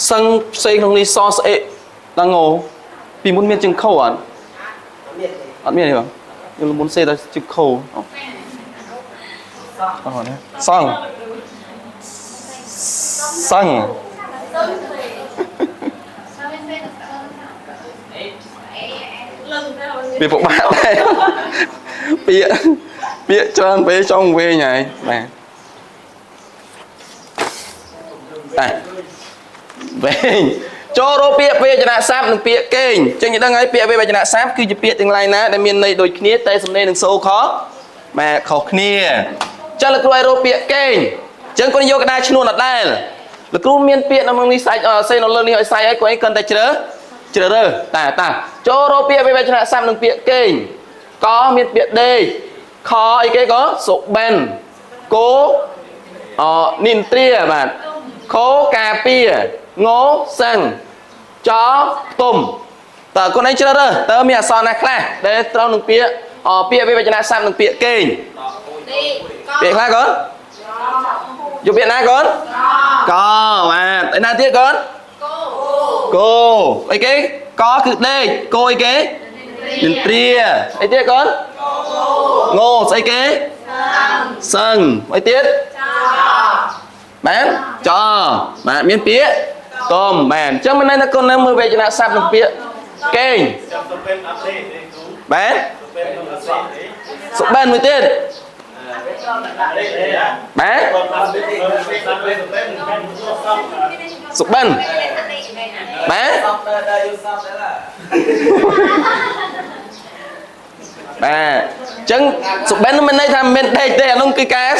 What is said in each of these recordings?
សឹងផ្សេងក្នុងនេះសស្អេដល់ងពីមុនមានជើងខោអត់អត់មានទេបងខ្ញុំមុនសេតែជើងខោអូនេះសងសឹងវាពិបាកដែរពាក្យពាក្យច្រើនពេកចង់វិញហើយបាទតែវិញចូលរកពាក្យវេចនៈស័ព្ទនិងពាក្យគេងចឹងយល់ដឹងហើយពាក្យវេចនៈស័ព្ទគឺជាពាក្យទាំងឡាយណាដែលមានន័យដូចគ្នាតែសំនៀងនិងសូរខុសបាទខុសគ្នាចឹងលោកគ្រូឲ្យរកពាក្យគេងចឹងគាត់យកកដាឈ្នួនអត់ដែលលោកគ្រូមានពាក្យនៅក្នុងនេះសាច់សេនៅលើនេះឲ្យសាច់ឲ្យគាត់ឯងកាន់តែជ្រើជ្រើរើតាតាចូលរកពាក្យវេចនៈស័ព្ទនិងពាក្យគេងកមានពាក្យដេកខអីគេក៏សុបិនកោអនិន្ទ្រាបាទខោការពាងសឹងចទុំតើកូនឯងជ្រើសរើសតើមានអក្សរណាខ្លះដែលត្រូវនឹងពាក្យពាក្យវិវចនៈស័ព្ទនិងពាក្យគេងពាក្យខ្លះកូនយកពាក្យណាកូនកបាទឯណាទៀតកូនកោអីគេកគឺដេកគោអីគេនិន្ទ្រាអីទៀតកូនងស្អីគេសឹងអីទៀតបាទចបាទមានពាក្យតមបាទអញ្ចឹងមិនន័យថាកូននៅមើលវេចនៈស័ព្ទនិងពាក្យគេងបាទសុបិនមួយទៀតបាទសុបិនបាទបាទអញ្ចឹងសុបិនមិនន័យថាមិនដេកទេអានោះគឺការ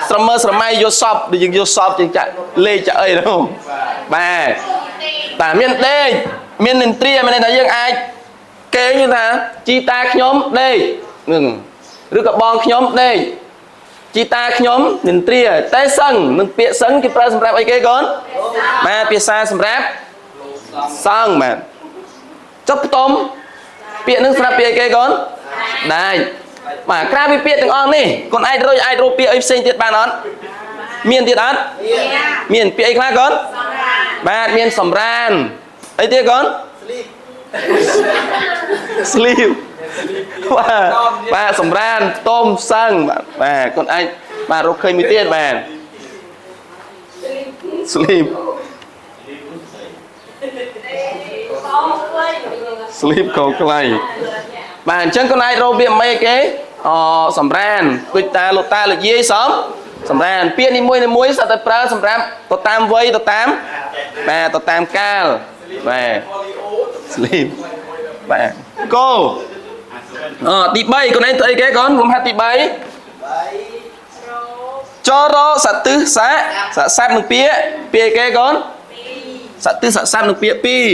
ស្រមើស្រមៃយកសពដូចយើងយកសពយើងចាក់លេខចាក់អីនោះបាទតែមានដេកមាននិន្ទ្រាមានន័យថាយើងអាចគេងថាជីតាខ្ញុំដេកនឹងឬក៏បងខ្ញុំដេកជីតាខ្ញុំនិន្ទ្រាតែសឹងនឹងពាក្យសឹងគេប្រើសម្រាប់អីគេកូនបាទភាសាសម្រាប់សឹងបាទចុះផ្ទុំពាក្យនឹងសម្រាប់ពាក្យអីគេកូនដែរបាទក្រៅពីពាក្យទាំងអស់នេះកូនអាចរកអាចរកពាក្យអីផ្សេងទៀតបានអត់មានទៀតអត់មានពាក្យអីខ្លះកូនបាទមានសម្រានអីទៀតកូន sleep បាទបាទសម្រានផ្ទុំសឹងបាទកូនអាចបាទរកឃើញមួយទៀតបាទ sleep sleep កោខ្លីបាទអញ្ចឹងកូនអាចរកវាមិនអីគេអសម្រានដូចតាលោកតាលោកយាយសំសម្រានពាក្យនីមួយនីមួយសត្វតែប្រើសម្រាប់ទៅតាមវ័យទៅតាមបាទទៅតាមកាលបាទ sleep បាទកោទី3កូនឯងធ្វើអីគេកូនលំហាត់ទី3ចរសទិសៈសស័ព្ទនឹងពាក្យពាក្យអីគេកូនសទិសស័ព្ទនឹងពាក្យពីរ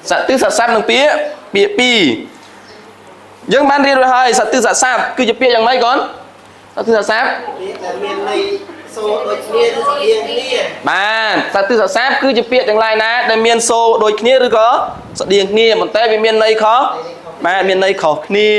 សទិសស័ព្ទនឹងពាក្យពាក្យពីរយើងបានរៀនរួចហើយសទិសស័ព្ទគឺជាពាក្យយ៉ាងម៉េចកូនសទិសស័ព្ទពាក្យដែលមានន័យសូរដូចគ្នាឬស្តៀងគ្នាបាទសទិសស័ព្ទគឺជាពាក្យទាំងឡាយណាដែលមានសូរដូចគ្នាឬក៏ស្តៀងគ្នាប៉ុន្តែវាមានន័យខុសបាទមានន័យខុសគ្នា